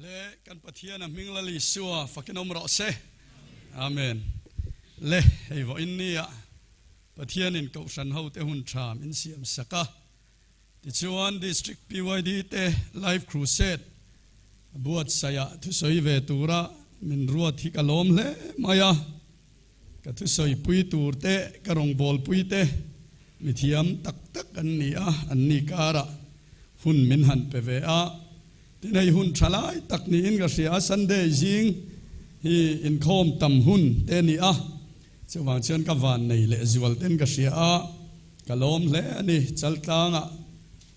Le kan Pathian a hming Lal Isua fakin awm rawh se. Amen. Le hei vawiin nia Pathianin Kohhran hote hun tha min siam sak a. Tichuan District PYD te Life Crusade buatsaihah thusawi ve tura min ruat hi ka lawm hle mai a. Ka thusawi pui tur te, ka rawngbâwl pui te mithiam tak tak an ni a, an ni karah hun min han pe ve a. Tin hei hun tha lai tak niin ka hria a, Sunday zing hi inkhawm tam hun te a ni a, chuvang chuan ka vannei leh zual ten ka hria a, ka lawm hle a ni. Chaltlangah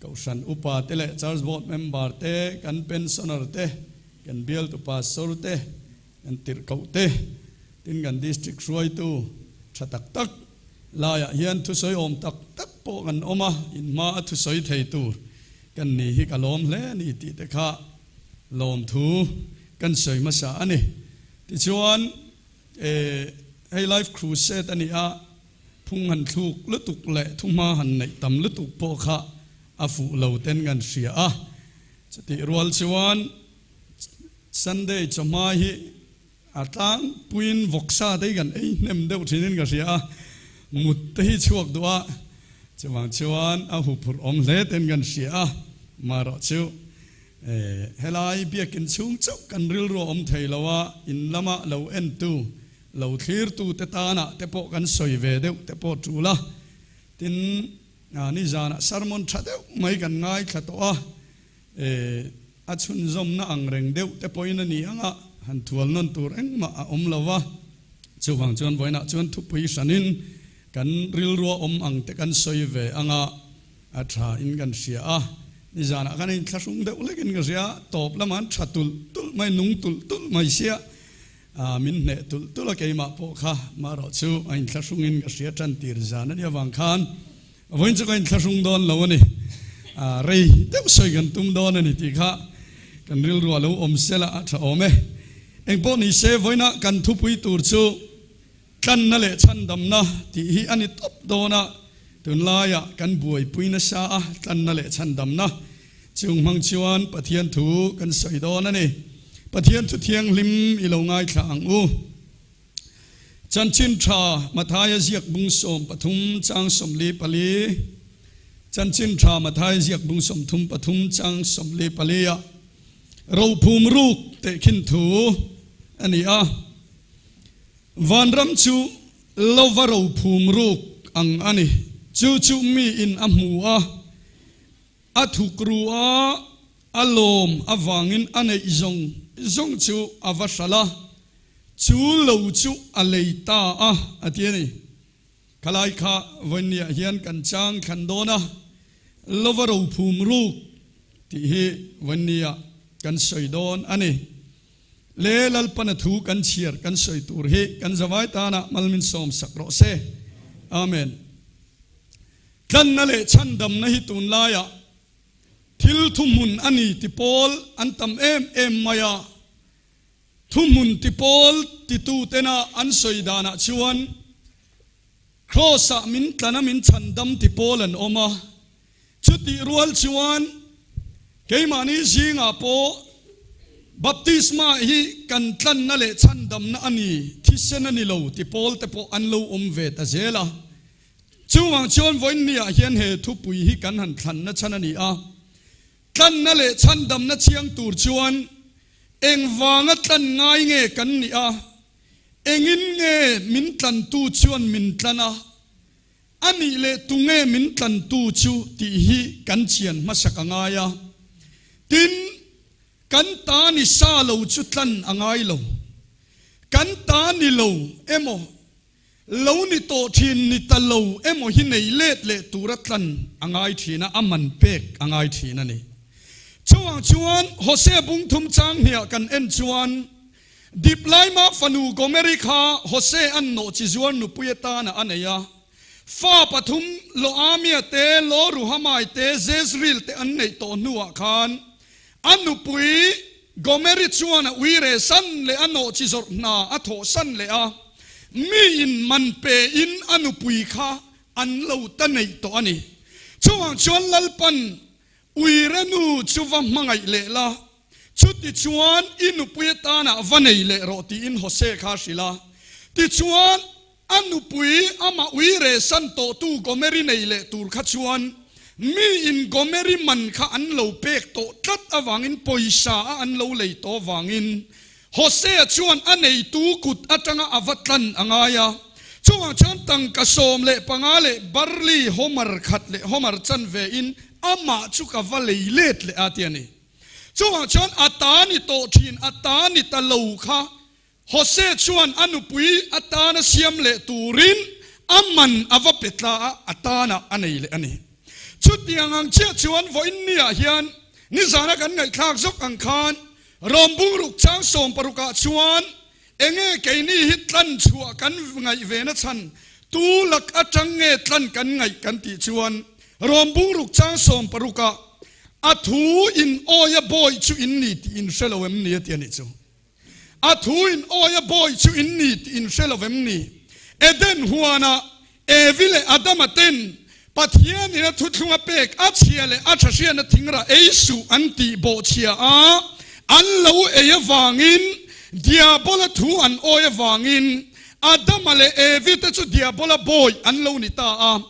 Kohhran upa te leh Church Board member te, kan pensioner te, kan bialtu pastor te, Kan tirhkoh te, tin kan district hruaitu tha tak tak laiah hian thusawi awm tak tak pawh kan awm a, in hma a thusawi thei tur kan ni hi ka lawm hle a ni tih te kha lawmthu kan sawi hmasa a ni. Tichuan, hei Life Crusade a ni a, phung han thluk lutuk leh thuhma han neih tam lutuk pawh kha a fuh lo ten kan hria a, chutih rual chuan, Sunday chawhma hi a tlangpuiin vawksa te hi kan ei hnem deuh thinin ka hria a, mut te hi chhuak duh a, chuvang chuan a huphurh awm hle ten kan hria a, marawh chu helai biakin chhung chauh kan rilru a awm thei lo a, in lama lo entu, lo thlirtu te tanah te pawh kan sawi ve deuh te pawh tul a, tin nizanah sermon tha deuh mai kan ngaithla tawh a. E, a chhunzawmna ang reng deuh te pawhin a ni ang a, han thual nawn tur engmah a awm lo va. Chuvang chuan vawiinah chuan thupui hranin kan rilrua awm ang te kan sawi ve ang a, a tha in kan hria a. Nizanah khan a inthlahrung deuh hlekin ka hria a, tawp lamah an tha tulh tulh mai, nung tulh tulh mai sia, a min hneh tulh tulh a keimah pawh kha, marawh chu a inthlahrungin ka hria tan tir zan a nih avang khan Vawiin chu ka inthlahrung dawn lo a ni. Rei deuh sawi kan tum dawn a ni tih kha kan rilru a lo awm sel a, a tha awm e. Engpawh ni se vawiina kan thupui tur chu tlanna leh chhandamna tih hi a ni tawp dawn a, tunlaiah kan buaipui nasa a, tlanna leh chhandamna chung hmang chuan Pathian thu kan sawi dawn a ni. Pathian thu thianghlim i lo ngaithla ang u. Chanchin Tha Mathaia ziak bung 13 chang 44 Chanchin Tha Mathaia ziak bung 33 chang 44 ah rophum ruk tehkhin thu a ni a. Vanram chu lova rophum ruk ang a ni. Chu chu mi in a hmu a, a thuk ru a, A lawm avangin a neih zawng zawng chu a va hralh a, chu lo chu a lei ta a, a ti a ni. Khalai kha vawiinniah hian kan chang thlan dawn a, lova rophum ruk tih hi vawiinniah kan sawi dawn a ni. Le Lalpana thu kan chhiar kan sawi tur hi kan zavai tanah malmin sawmsak rawh se. Amen. Tlanna leh chhandamna hi tunlaiah Thil thuhmun a ni ti pawl an tam em em mai a, thuhmun ti pawl titutena an sawi danah chuan Kraws-ah min tlan a min chhandam ti pawl an awm a, chutih rual chuan keimahni zingah pawh baptisma hi kan tlanna leh chhandamna a ni, thisen a ni lo ti pawl te pawh an lo awm ve ta zel a. Chuvang chuan vawiinniah hian he thupui hi kan han thlanna chhan a ni a, tlanna leh chhandamna chiang tur chuan engvanga tlan ngai nge kan nih a, engin nge min tlantu chuan min tlan a, a nih leh tunge min tlantu chu tih hi kan chian hmasak a ngai a. Tin, kan ta ni sa lo chu tlan a ngai lo. Kan ta ni lo emaw Lo ni tawh thin ni ta lo emaw hi nei let leh tura tlan a ngai thin a, a man pek a ngai thin a ni. Chuvang chuan Hosea bung thum chang hniah kan en chuan Diplaima fanu Gomeri kha Hosea-an nawhchi zuar nupui atana a nei a, fa pathum Lo-amia te, Lo-ruhamai te, Jezreel te an neih tawh hnuah khan a nupui Gomeri chuan a uire san leh a nawhchi zawrh hna a thawh san leh a, mi in man pe in a nupui kha an lo ta neih tawh a ni. Chuvang chuan Lalpan uire nu chu va hmangaih leh la. Chutichuan i nupui atana va nei leh rawh tiin Hosea kha a hrilh a. Tichuan a nupui amah ui rehsan tawhtu Gomeri nei leh tur kha chuan miin Gomeri man kha an lo pek tawh tlat avangin pawisa a an lo lei tawh avangin Hosea chuan a neitu kut atanga a va tlan a ngai a. Chuvang chuan tangka 15 leh barley homer khat leh homer chanve in amah chu ka va lei let leh a ti a ni. Chuvang chuan a ta ni tawh thin, a ta ni ta lo kha Hosea chuan a nupui atana siam leh turin a man a va pe tla a, a tanah a nei leh a ni. Chutiang ang chiah chuan vawiin niah hian nizana kan ngaihthlak zawk ang khan Rawm bungruk chang 16 ah chuan enge keini hi tlan chhuah kan ngaih ve na chhan tu lak atang nge tlan kan ngaih kan tih chuan Rawm bungruk chang 16 ah a thu in awi a bawi chu in ni tih in hre lo em ni a ti a nih chu. A thu in awi a bawi chu in ni tih in hre lo em ni? Eden huanah Evi leh Adama ten Pathian in a thuthlung a pek a chhia leh a tha hriatna thingrah ei suh an tih bawhchhia a, an lo ei avangin Diabola thu an awi avangin Adama leh Evi te chu Diabola bawi an lo ni ta a.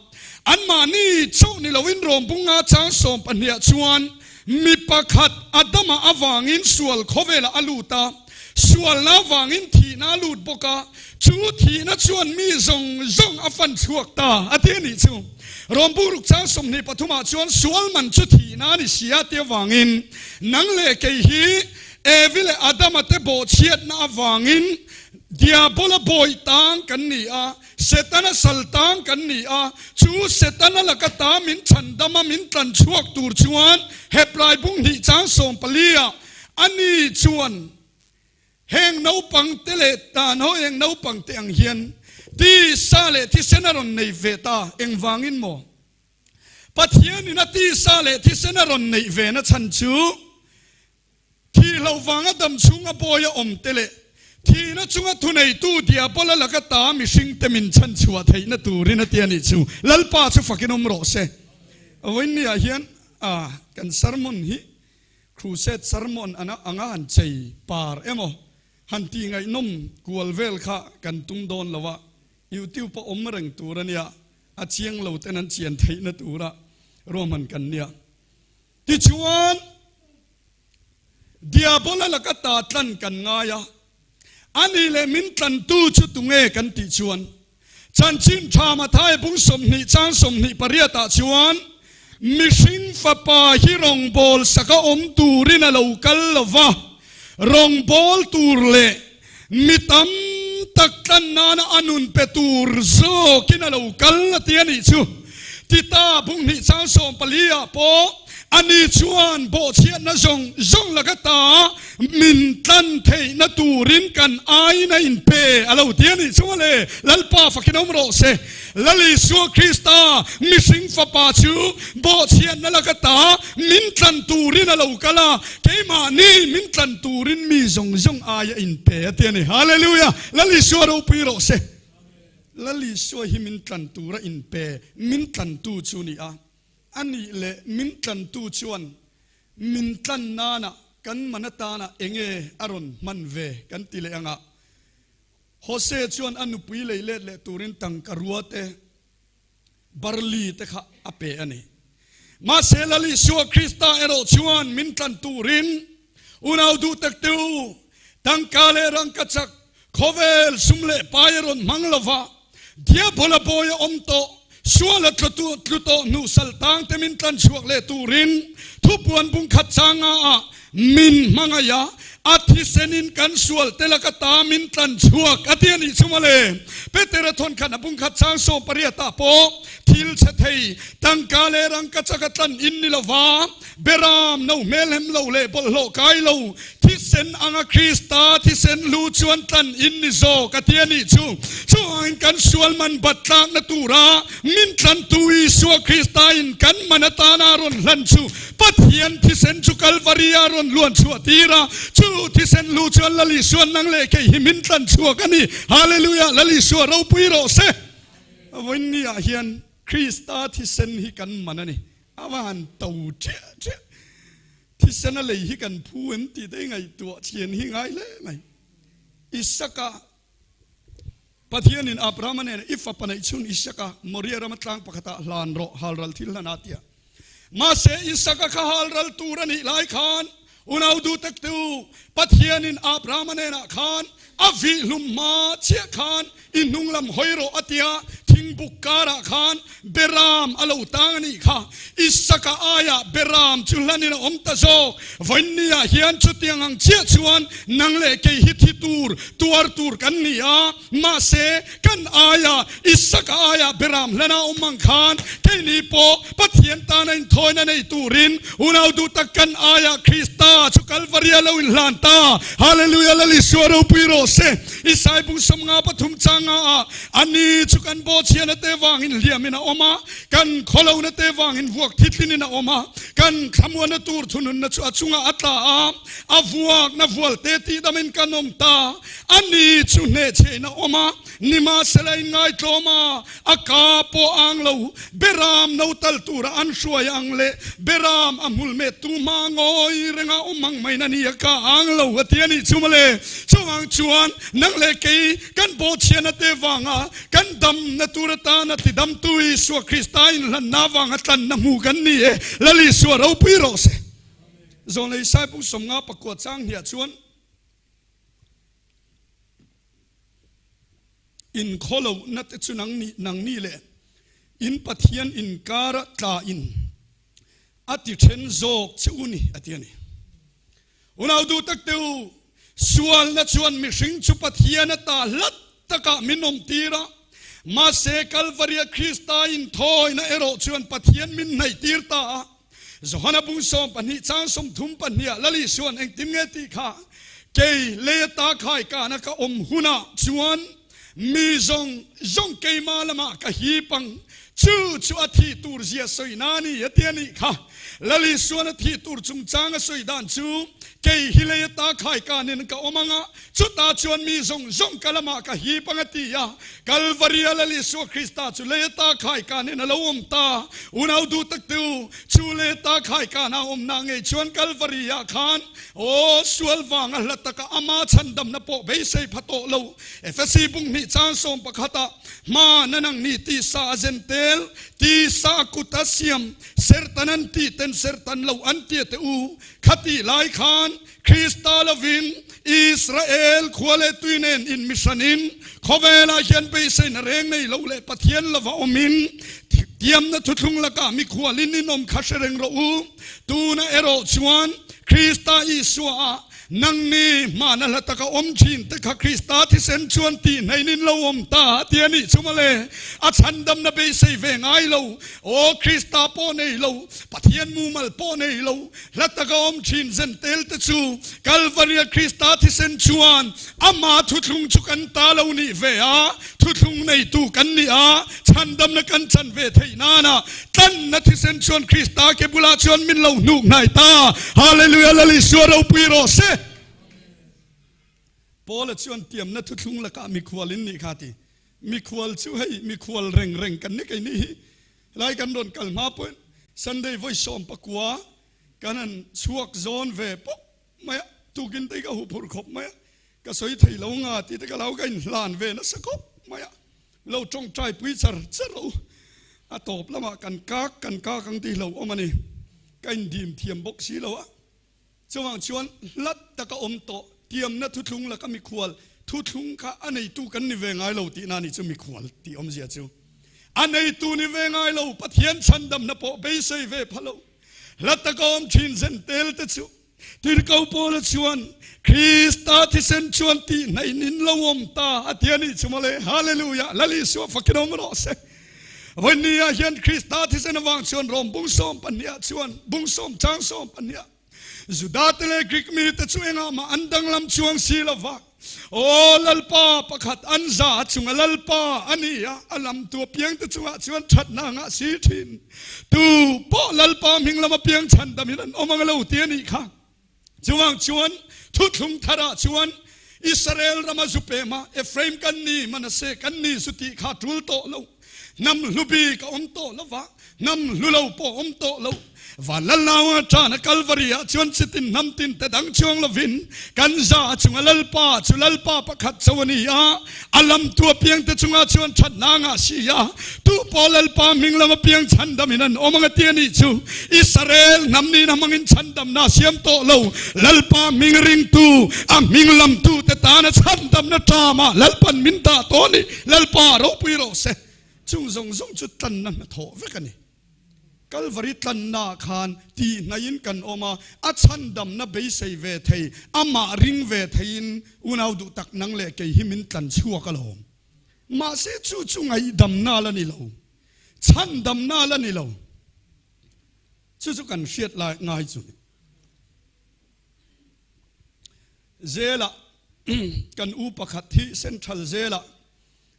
Anmahni chauh ni loin Rawmbunga chang 12 ah chuan Mi pakhat Adama avangin sual khawvelah a lut a, sualna avangin thihna a lut bawk a, chu thihna chuan mi zawng zawng a fan chhuak ta a ti a nih chu. Rawmburuk chang 23 ah chuan sual man chu thihna a ni si a ti avangin nang leh kei hi Evi leh Adama te bawhchhiatna avangin Diabola bawih tang kan ni a, Setana sal tang kan ni a, chu Setana laka ta min chhandama min tlan chhuak tur chuan Heplai bung hnih chang 14 ah ani chuan heng naupang te leh tan ho heng naupang te ang hian tisa leh thisen a rawn nei ve ta engvangin maw? Pathianin a tisa leh thisen a rawn neih ve na chhan chu Thih loh vanga dam chhunga bawi a awm te leh thihna chunga thuneitu Diabola laka ta mihringte min chhanchhuah theihna turin a ti a nih chu. Lalpa chu fakin awm rawh se. Vawiinniah hian a kan sermon hi Crusade sermon anga han chei par emaw han tih ngaihnawm kual vel kha kan tum dawn lo a, YouTube a awm reng tur a nia, a chiang lo ten an chian theihna tura ruahman kan nia. Tichuan, Diabola laka ta tlan kan ngai a, ani leh min tlantu chu tunge kan tih chuan, Chanchin Tha Mathai bung 20 chang 28 ah chuan, Mihring fapa hi rawngbâwl saka awm turin a lo kal lo va, rawngbâwl tur leh mi tam tak tlan nana a nun pe tur zawkin a lo kal a ti a nih chu. Tita bung hnih chang 14 ah pawh ani chuan bawhchhiatna zawng zawng laka ta min tlan theihna turin kan aiin a inpe a lo ti a nih chu mawle. Lalpa fakin awm rawh se. Lal Isua Krista mihring fapa chu bawhchhiatna laka ta min tlan turin a lo kal a, keimahni min tlan turin mi zawng zawng aia inpe a ti a ni. Hallelujah! Lal Isua ropui rawh se. Lal Isua hi min tlan tura inpe, min tlantu chu ni a. A nih leh min tlantu chuan min tlan nana kan man atana enge a rawn hman ve kan ti leh ang a. Hosea chuan a nupui lei let leh turin tangka rua te, barley te kha a pe a ni. Mahse Lal Isua Krista erawh chuan min tlan turin unau duh tak te u, tangka leh rangka chak, khawvel sum leh pai a rawn hmang lo va, diabola bawi a awm tawh, sual a tlu tlu tawh hnu sal tang te min tlan chhuak leh turin thupuan bung khat changa ah min hmangaih a, a thisenin kan sual te laka ta min tlan chhuak a ti a nih chu mawle. Petera thawn khan a bung khat chang 18 ah pawh thil chhe thei tangka leh rangka chaka tlan in ni lova, Beram no hmel hem lo leh bawlhhlawh kai lo thisen anga Krista thisen hlu chuan tlan in ni zawk a ti a nih chu. Chuvangin kan sual man bat tlakna tura min tlantu Isua Krista in kan man atana a rawn hlan chu Pathian thisen chu Kalvari a rawn luan chhuah tir a, chu thisen hlu chuan Lal Isua nang leh kei hi min tlan chhuak a ni. Hallelujah! Lal Isua ropui rawh se. Vawiinni ah hian Krista thisen hi kan man a ni. A va han to ṭhiah ṭhiah. Thisena lei hi kan phu em tih te i ngaihtuah chhian hi ngai hle mai. Isaka Pathianin Abrahama nena i fapa neih chhun Isaka Moria rama tlang pakhatah hlan rawh halral thil hlan a ti a. Mahse Isaka kha halral tur a nih lai khan unau duh tak te u, Pathianin Abrahama nenah khan a vih hlum hma chiah khan i hnung lam hawi rawh a ti a, thingbuk karah khan Beram a lo tang a nih kha. Isaka aiah Beram chu hlanin a awm ta zawk. Vawiinniah hian chutiang ang chiah chuan nang leh kei hi thi tur, tuar tur kan ni a. Mahse, kan aiah, Isaka aiah Beram hlana awm ang khan keini pawh Pathian tana inthawina nei turin unau duh tak kan aiah Krista chu Kalvaria lo inhlan ta. Hallelujah! Lal Isua ropui rawh se. Isai bung 53 changa ah Ani chu kan bawhchhiahna te vangin hliamin a awm a, kan khawlohna te vangin vuak thitlinin a awm a, kan thlamuanna tur thununna chu a chungah a tla a, a vuakna vualte tihdamin kan awm ta. Ani chu hnehchhehin a awm a, nimahsela in ngaitlawm a, a ka pawh a ang lo. Beram no tal tura an hruai ang leh Beram a hmul met tu hma ngawi renga awm ang maiin a ni a ka ang lo a ti a nih chu mawle. Chuvang chuan nang leh kei Kan bawhchhiahna te vanga kan damna tur atana tidamtu Isua Krista inhlanna avanga tlanna hmu kan ni e. Lal Isua ropui rawh se. Zawnlei Saipung 50 pakua chang hniah chuan inkhawlohna te chu nang ni nang ni leh in Pathian inkara tla in a ti then zawk che u ni a ti a ni. Unau duh tak te u, sualna chuan mihring chu Pathian ata hlat takah min awmtir a, mahse Kalvaria Krista inthawina erawh chuan Pathian min hnaihtir ta a. Johana bung 12 chang 32 ah Lal Isuan engtin nge tih kha, Kei lei ata khaikana ka awm hunah chuan mi zawng zawng keimah lamah ka hip ang, chu chu a thih tur zia sawi na a ni a ti a nih kha. Lal Isuan a thih tur chungchang a sawi dan chu, Kei hi lei ata khaikanin ka awm ang a, chutah chuan mi zawng zawng ka lamah ka hip ang a ti a. Kalvaria Lal Isua Krista chu lei ata khaikanin a lo awm ta. Unau duh tak te u, chu lei ata khaikana a awmna ngei chuan Kalvaria khan aw sual vanga hla taka ama chhandamna pawh beisei pha tawh lo. Efesi bung hnih chang 11 ah hma na nang ni tisa a zen tel, tisa kut a siam, Sertan an tih ten sertan lo an tia teh u. Khatih lai khan Krista lovin Israel khua leh tui nen in mihranin khawvelah hian beiseina reng nei lo leh Pathian lova awmin tiamna thuthlung lakah mikhualin in awm kha hre reng rawh u. Tuna erawh chuan Krista Isua ah Nangni hmana hla taka awm thin te kha Krista thisen chuan tih hnaiin in lo awm ta ti a nih chu mawle. A chhandamna beisei ve ngai lo. Aw Krista pawh nei lo, Pathian mumal pawh nei lo, hla taka awm thin zen tel te chu Kalvaria Krista thisen chuan ama thuthlung chu kan ta lo nih ve a, thuthlung neitu kan ni a, chhandamna kan chan ve theih nana tlanna thisen chuan Krista ke bulah chuan min lo hnuk hnai ta. Hallelujah Lal Isua ropui rawh se. Paula chuan tiamna thuthlung lakah mikhual in nih kha ti. Mikhual chu hei mikhual reng reng kan ni kei ni hi. Helai kan rawn kal hma pawhin Sunday vawi 19 kan han chhuak zawn ve pawp mai a, tukin te hi ka huphurh khawp mai a, ka sawi thei lo nga tih te ka lo ka inhlan ve nasa khawp mai a, lo tawngtai pui char char rawh u. A tawp lamah kan kak kan kak ang tih hlauh awm a ni, ka indim thiam bawk si lo a. Chuvang chuan hlat taka awm tawh tiamna thuthlung laka mikhual thuthlung kha a neitu kan ni ve ngai lo tihna a nih chu mikhual tih awmzia chu. A neitu ni ve ngai lo Pathian chhandamna pawh beisei ve pha lo. Hlat taka awm thin zen tel te chu Tirhkoh Paula chuan Krista thisen chuan tih hnaih nin lo awm ta a ti a nih chu mawle. Hallelujah! Lal Isua fakin awm rawh se. Vawinia hian Krista thisen avang chuan Rom bung 12 ah chuan bung sawm chang 12 ah Juda te leh Greek mi te chu engah mah an danglam chuang si lo va. Aw Lalpa pakhat an za chunga Lalpa a ni a, a lam tu apiang te chungah chuan thatna ngah si thin. Tu pawh Lalpa hming lam apiang chhandam in an awm ang lo ti a nih kha. Chuvang chuan thuthlung tharah chuan Israel rama zu pema Ephraim kan ni, Manasseh kan ni zu tih kha tul tawh lo. Hnam hlu bik a awm tawh lo va, hnam hlu lo pawh a awm tawh lo. Van Lalnaua tana Kalvari ah chuan chitin hnam tin te dang chuang lovin kan za chunga Lalpa chu Lalpa pakhat cho a ni a, a lamtu apiang te chungah chuan thatna ngah si a, tu pawh Lalpa hming lam apiang chhandamin an awm ang a ti a nih chu. Israel hnam nihna hmangin chhandamna a siam tawh lo. Lalpa hming ringtu, a hming lamtu te tana chhandamna ṭamah Lalpan min dah tawh a ni. Lalpa ropui rawh se. Chung zawng zawng chu tlanna hnathawh vek a ni. Kalvari tlannaah khan tihnaihin kan awm a, a chhandamna beisei ve thei, amah ring ve theiin unau duh tak nang leh kei hi min tlan chhuak alawm. Mahse chu chu ngaihdamna la ni lo, chhandamna la ni lo. Chu chu kan hriat lai ngai chu ni. Zelah kan u pakhat hi Central Zelah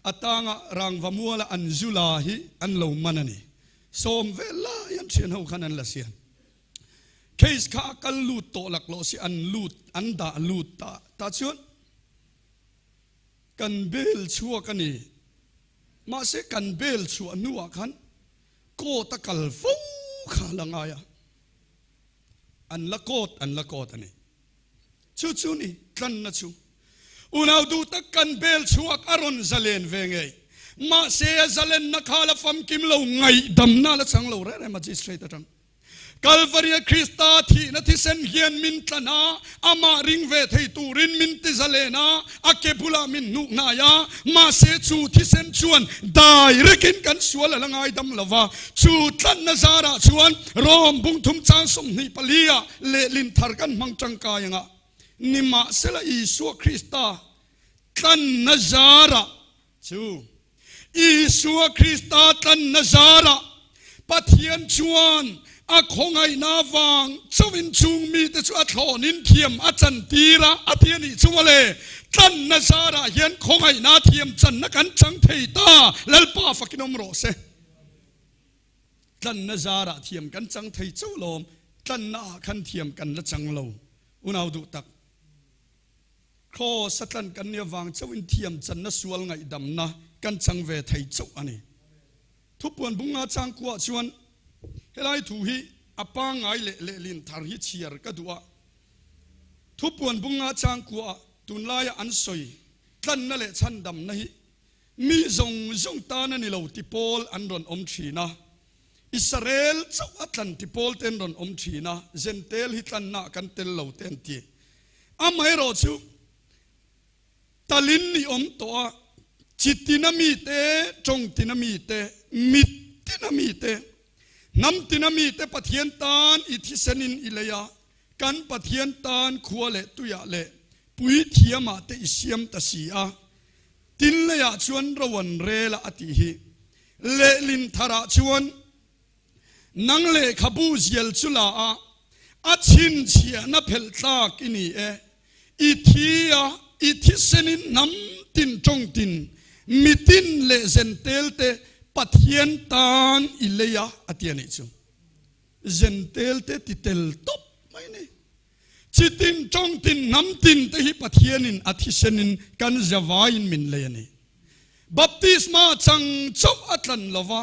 A tanga rangva muala an zu la hi an lo man a ni. Sawm vel lai an thian ho khan an la siam. Case kha a kal lut tawh laklawh si an lut an dah lut ta ta chuan kan bail chhuak a ni. Mahse kan bail chhuah hnuah khan court a kal fo kha la ngai a. An la court an la court a ni. Chu chu ni tlanna chu. Unau duh tak kan bel chhuak a rawn zalen ve ngei. Mahse a zalenna kha la famkim lo, ngaihdamna la chang lo reng reng magistrate atang. Kalvaria Krista thihna thisen hian min tlan a, amah ring ve thei turin min ti zalen a, a ke bulah min hnuh hnai a, mahse chu thisen chuan dairekin kan sual a la ngaidam lo va, chu tlanna zarah chuan Rom bungthum chang 24 ah Lehlin thar kan hmang tangkai anga nimahsela Isua Krista tlanna zarah chu Isua Krista tlanna zarah Pathian chuan a khawngaihna vang chauhin chung mite chu a thlawnin thiam a chantir a, a ti a nih chu mawle. Tlanna zarah hian khawngaihna thiam channa kan chang thei ta, Lalpa fakin awm rawh se. Tlanna zarah thiam kan chang thei chauh lawm, tlanna ah khan thiam kan la chang lo. Unau duh tak, Kraws a tlan kan nia vang chauhin thiam channa sual ngaihdamna kan chang ve thei chauh a ni. Thupuan bunga changkuah chuan helai thu hi a pangngai leh lehlin thar hi chhiar ka duh a. Thupuan bunga changkuah tunlaia an sawi tlanna leh chhandamna hi Mi zawng zawng tan a ni lo ti pawl an rawn awm thin a, Israel chauh a tlan ti pawl te an rawn awm thin a, Zentel hi tlanna kan tel lo te an ti. Amaherawh chu talin ni awm tawh a, chi tina mite, tawng tina mite, mit tina mite, hnam tina mite Pathian tan i thisenin i lei a, kan Pathian tan khua leh tuiah leh puithiamah te i siam ta si a, Tin leiah chuan ro an rel a a tih hi. Lehlin tharah chuan nang lehkhabu zial chu la a, a chhinchhiahna phelh tlak i ni e. I thi a, i thisenin hnam tin tawng tin, mitin leh zentel te Pathian tan i lei a, a ti a nih chu. Zentel te ti tel tawp mai a ni. Chi tin, tawng tin, hnam tin te hi Pathianin a thisenin kan zavaiin min lei a ni. Baptisma chang chauh a tlan lo va,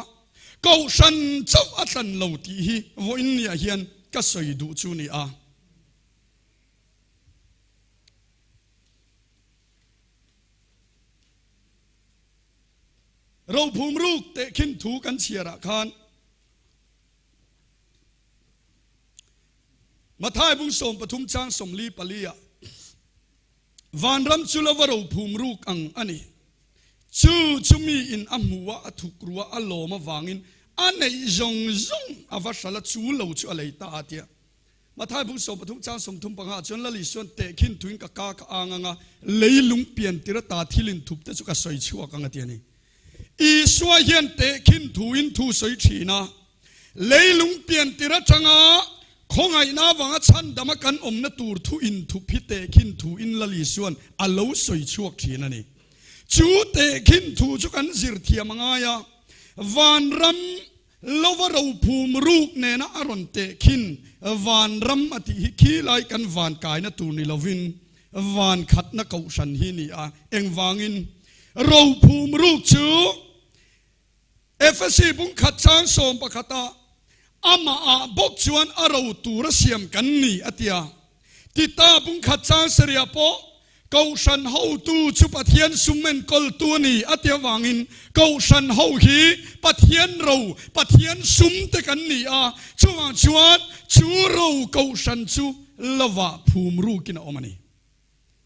kohhran chauh a tlan lo tih hi vawiin niah hian ka sawi duh chu ni a. Rophum ruk tehkhin thu kan chhiarah khan, Mathai bung 13 chang 44 ah vanram chu lova ro phum ruk ang a ni. Chu chu mi in a hmu a, a thuk ru a, a lawm avangin a neih zawng zawng a va hral a, chu lo chu a lei ta a tia. Mathai bung 13 chang 35 ah chuan Lal Isuan tehkhin thuin ka ka ka ang anga leilung pian tir ata thil inthup te chu ka sawi chhuak ang a ti a ni. Isua hian tehkhin thuin thu sawi thin a, leilung piantir atanga khawngaihna avanga chhandama kan awmna tur thu inthup hi tehkhin thuin Lal Isuan a lo sawi chhuak thin a ni. Chu tehkhin thu chu kan zir thiam a ngai a, vanram lova rophum ruk nena a rawn tehkhin vanram a tih hi khilai kan van kaina tur ni lovin Van khatna kohhran hi ni a, engvangin rophum ruk chu Efesi bungkhat chang sawm pakhata amahah bawk chuan a ro tura siam kan ni a ti a. Tita bungkhat chang sarihah pawh Kohhran hotu chu Pathian sum enkawltu a ni a ti avangin Kohhran ho hi Pathian ro, Pathian sum te kan ni a, chuvang chuan chu ro Kohhran chu lovah phum rukin a awm a ni.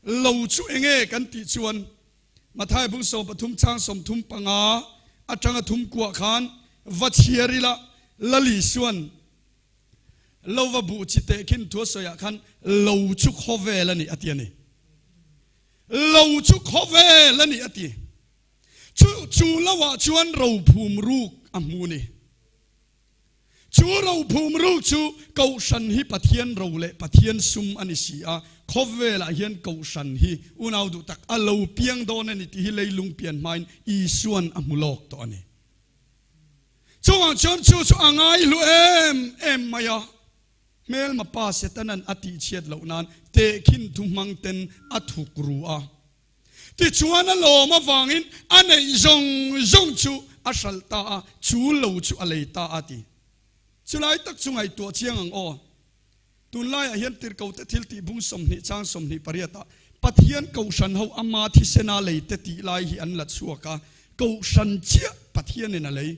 Lo chu enge kan tih chuan Mathai bung 13 chang 35 atanga thum kuah khan va chhiar ila Lali Suan lo va buh chi teh khin thu a sawiah khan lo chu khawvel a ni a ti a ni. Lo chu khawvel a ni a ti. Chu chu loah chuan rophum ruk a hmu ni. Chu rophum ruk chu Kohhran hi Pathian ro leh Pathian sum a ni si a, khawvelah hian Kohhran hi unau duh tak a lo piang dawn a ni tih hi leilung pian hmain Isuan a hmu lawk tawh a ni. Chungah chuan chu chu a ngai hlu em em mai a, hmelma pa Setanan a tihchhiat loh nan tehkhin thu hmang ten a thuk ru a. Tichuan a lawm avangin a neih zawng zawng chu a hralh ta a, chu lo chu a lei ta a ti. Chulai tak chu ngaihtuah chiang ang aw. Tunlaiah hian tirhkote thil tih bung 20 chang 28 ah Pathian Kohhran ho ama thisena lei te tih lai hi an la chhuak a, Kohhran chiah Pathianin a lei.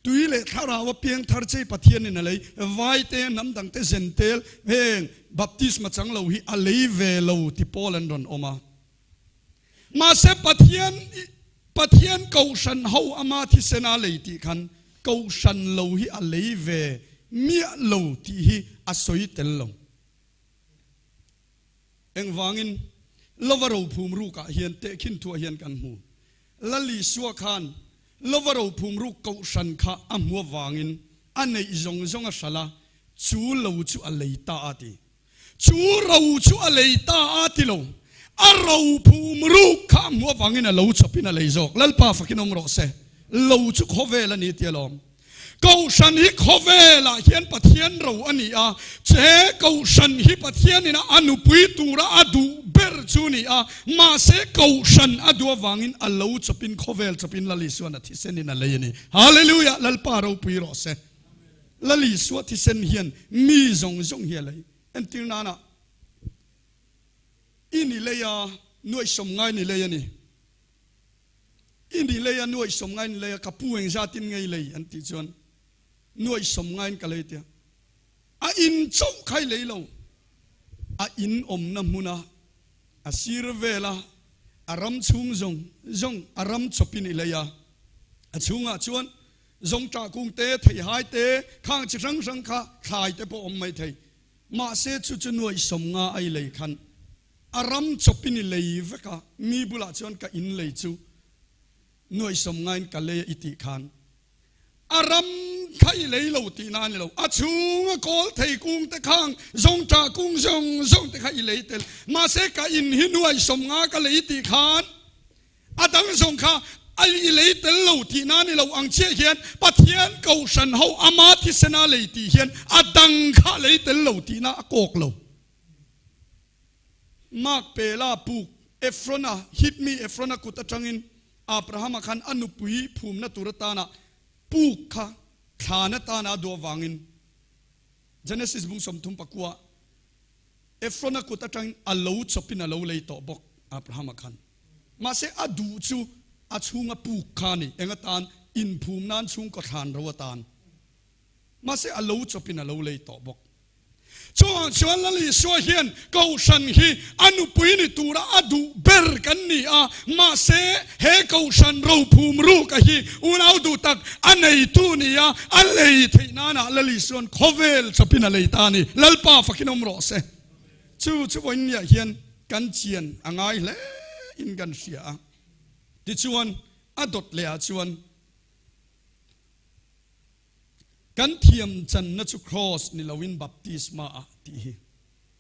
Tui leh thlarau a piang thar chei Pathianin a lei. Vaite, hnam dangte zentel heng baptisma chang lo hi a lei ve lo ti pawl an rawn awm a. Mahse Pathian Pathian Kohhran ho ama thisena lei tih khan Kohhran lo hi a lei ve miah lo tih hi a sawi tel lo. Engvangin lova rophum rukah hian tehkhin thuah hian kan hmu. Lal Isua khan lova rophum ruk Kohhran kha a hmu avangin a neih zawng zawng a hralh a, chu lo chu a lei ta a ti. Chu ro chu a lei ta a ti lo. A ro phum ruk kha a hmuh avangin a lo chawpin a lei zawk. Lalpa fakin awm rawh se. Lo chu khawvel a ni ti alawm. Kohhran hi khawvelah hian Pathian ro a ni a, che Kohhran hi Pathianin a nupui tura a duh ber chu a ni a, mahse Kohhran a duh avangin a lo chawpin khawvel chawpin Lal Isuan a thisenin a lei a ni. Hallelujah! Lalpa ropui rawh se. Lal Isua thisen hian mi zawng zawng hi a lei. Entir nana i ni lei a, nuaih sawm ngai ni lei a ni. I ni lei a, nuaih sawm ngai ni lei a, ka pu engzatin ngei lei an tih chuan nuaih sawm ngaiin ka lei tia. A in chauh kha i lei lo, a in awmna hmuna a sir vela a ram chhung zawng zawng a ram chawpin i lei a, a chhungah chuan Zawngṭah kung te, theihai te, khang chi hrang hrang kha thlai te pawh awm mai thei. Mahse chu chu nuaih 50 a i lei khan a ram chawpin i lei vek a, mi bulah chuan ka in lei chu nuaih 50 in ka lei a i tih khan a ram kha i lei lo tihna a ni lo. A chhunga kawl thei kung te khang zawngṭah kung zawng zawng te kha i lei tel. Mahse ka in hi nuaih 50 ka lei tih khan A dang zawng kha a i lei tel lo tihna a ni lo ang chiah hian Pathian Kohhran ho ama thisena lei tih hian a dang kha a lei tel lo tihna a kawk lo. Mark Pela puk Efrona, Hit mi Efrona kut atangin Abrahama khan a nupui phumna tur atana puk kha thlan atana a duh avangin Genesis bung 34 Efrona kut atangin a lo chawpin a lo lei tawh bawk Abrahama khan. Mahse a duh chu a chhunga puk kha a ni, eng atan? Inphum nan chhungkaw thlan ro atan. Mahse a lo chawpin a lo lei tawh bawk. Chuvang chuan Lal Isua hian Kohhran hi a nupui ni tura a duh ber kan ni a, mahse he Kohhran rophum ruka hi unau duh tak a neitu ni a, a lei theih nanah Lal Isuan khawvel chawpin a lei ta a ni. Lalpa fakin awm rawh se. Chu chu vawiinniah hian kan chian a ngai hle in kan hria a. Tichuan a dawt leh ah chuan kan thiam channa chu Kraws ni loin baptisma ah tih hi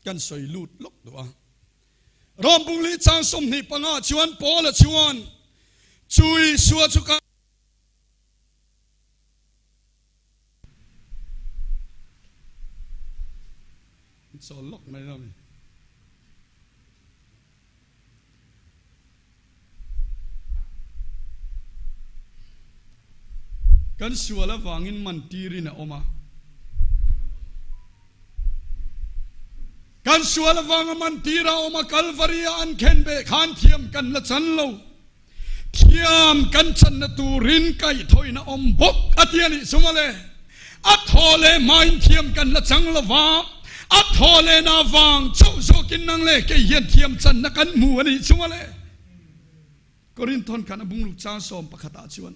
kan sawi lut lawk duh a. Rom bungli chang 25 chuan Paula chuan chu Isua chu kan Chawl lawk mai lo mi. Kan sual avangin man tirin a awm a. Kan sual avanga man tira awm a, Kalvari-a an khen beh khan thiam kan la chan lo. Thiam kan channa turin kaihthawihna awm bawk a ti a nih chu mawle. A thaw leh hmain thiam kan la chang lo va, a thaw lehna vang chauh zawkin nang leh kei hian thiam channa kan hmu a nih chu mawle. Korinthon khan a bungruk chang 11 ah chuan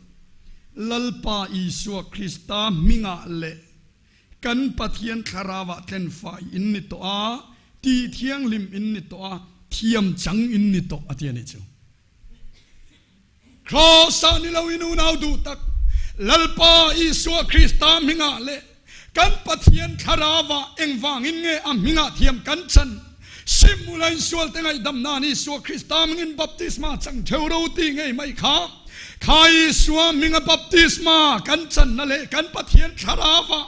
Lalpa Isua Krista hmingah leh Kan Pathian thlarauah tlenfai in ni tawh a, ti thianghlim in ni tawh a, thiam chang in ni tawh a ti a nih chu. Kraws-ah ni lo in unau duh tak, Lalpa Isua Krista hmingah leh kan Pathian thlarauah engvangin nge a hmingah thiam kan chan? Sim ula in sualte ngaihdam nan Isua Krista hmingin baptisma chang theu ro ti ngei mai kha. Kha Isua hminga baptisma kan channa leh kan Pathian thlarauva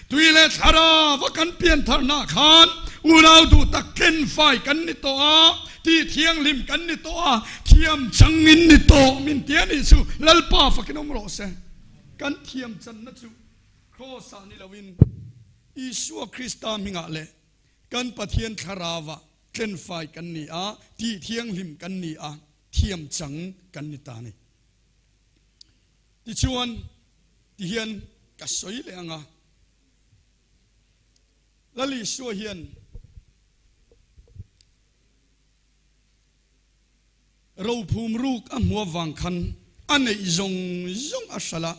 tui leh thlarauva kan piantharna khan unau duh tak tlenfai kan ni tawh a, ti thianghlim kan ni tawh a, thiam changin ni tawh min ti a nih chu Lalpa fakin awm rawh se. Kan thiam channa chu Kraws-ah ni loin Isua Krista hmingah leh Kan Pathian thlarauah tlenfai kan ni a, tih thianghlim kan ni a, thiam chang kan ni ta a ni. Tichuan, tihian ka sawi leh ang a, Lal Isua hian rophum ruk a hmu avang khan a neih zawng zawng a hralh a,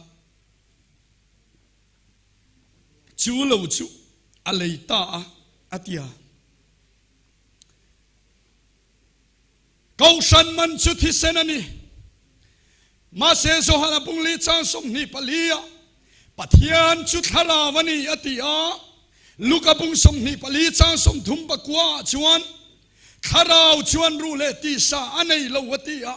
Chu lo chu a lei ta a, a ti a. Kohhran man chu thisen a ni. Mahse Johana bungli chang 24 ah Pathian chu thlarau a ni a ti a. Luka bung 24 chang 39 ah chuan thlarau chuan ruh leh tisa a nei lo a ti a.